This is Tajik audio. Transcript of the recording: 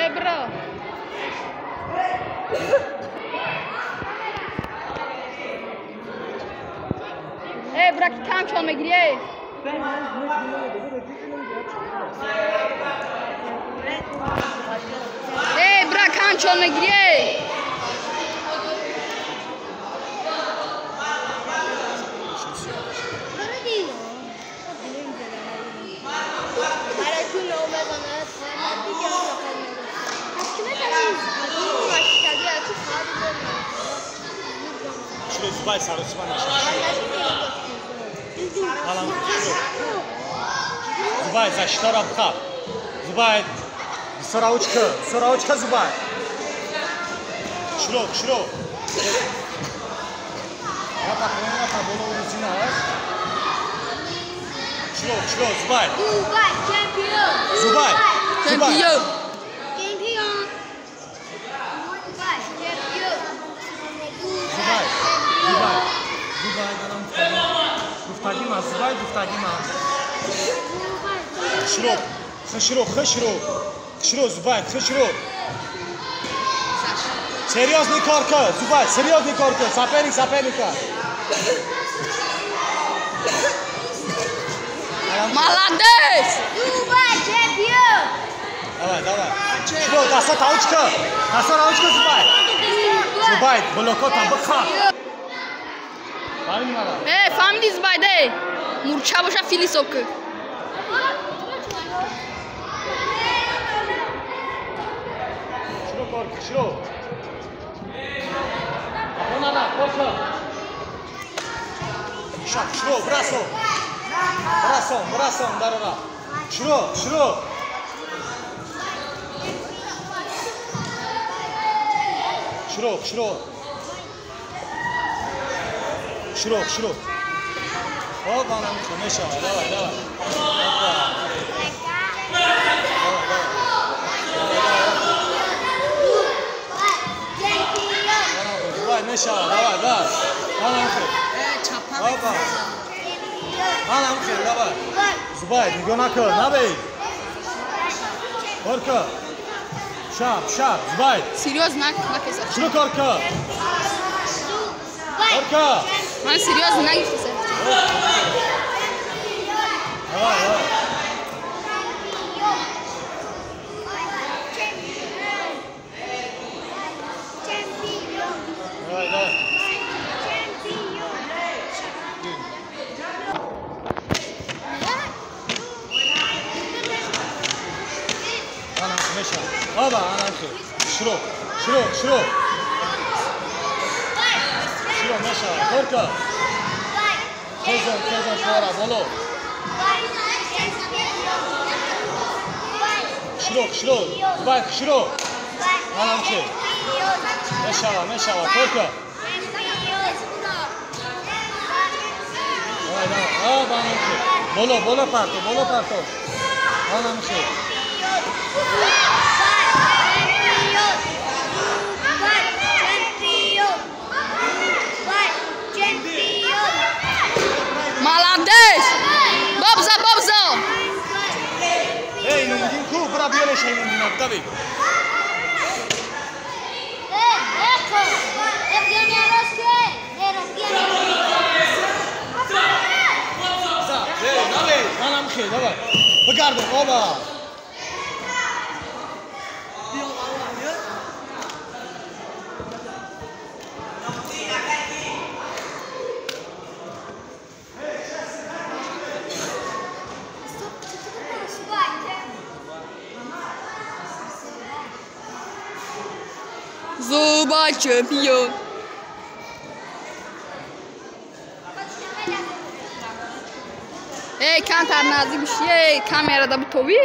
Эй, бро. Эй, бра, ки кам чон мегири, эй. Эй, бра, кам чон мегири, эй. Зубай саросима наша. Зубай, защита бха. Зубай, сораучка, сораучка Зубай. Широ, широ. Я пакрена таболо урзина. Широ, широ, Зубай. Зубай, чемпион. Зубай, чемпион. Чемпион. Зубай, чемпион. Зубай. Зубай, Зубай, данам гуфтагима, Зубай гуфтагима. Широ, хаширо, хаширо, хаширо, Зубай, хаширо. Серьезный корка, Зубай, серьезный корка, соперник, соперника. Молодец! Зубай, чемпион! Давай, давай. Широ, даса таучка, даса таучка, Зубай. Зубай, блокота, бха. Эй, фамили Зубай, эй! Мурча боша филисовка. Широ, корка, широ. Апонана, корка. Шаг, широ, брасо. Брасон, брасон, дарора. Широ, широ. Широ, широ. Широ, широ. Опа, нам мешава, давай, давай. Опа. Давай, давай. Давай, мешава, давай, давай. Опа. Манам хел, давай. Зубай, нигоҳ накун, набей. Корка. Шаб, шаб, Зубай. Серьезно, накеса. Широ корка. Корка. Ман серьезно нагифтеса. Давай, давай. Давай, давай. Оба, анамхи. Широ, широ, широ. Широ, меша, корка. Хезон, хезон, шора, боло. Широ, широ, Зубай, широ. Анамхи. Мешава, мешава, корка. Давай, давай. Оба, анамхи. Боло, боло парто, боло парто. Анамхи. Молодец! Бобза, бобза! Эй, Нумдин, ку, бра, биёреш, эй, Нумдин, дави. Эй, давай, манамхи, давай. Бигардон, оба. Зубай, чемпион! Эй, кантар наздик биши, эй, камерада бутови.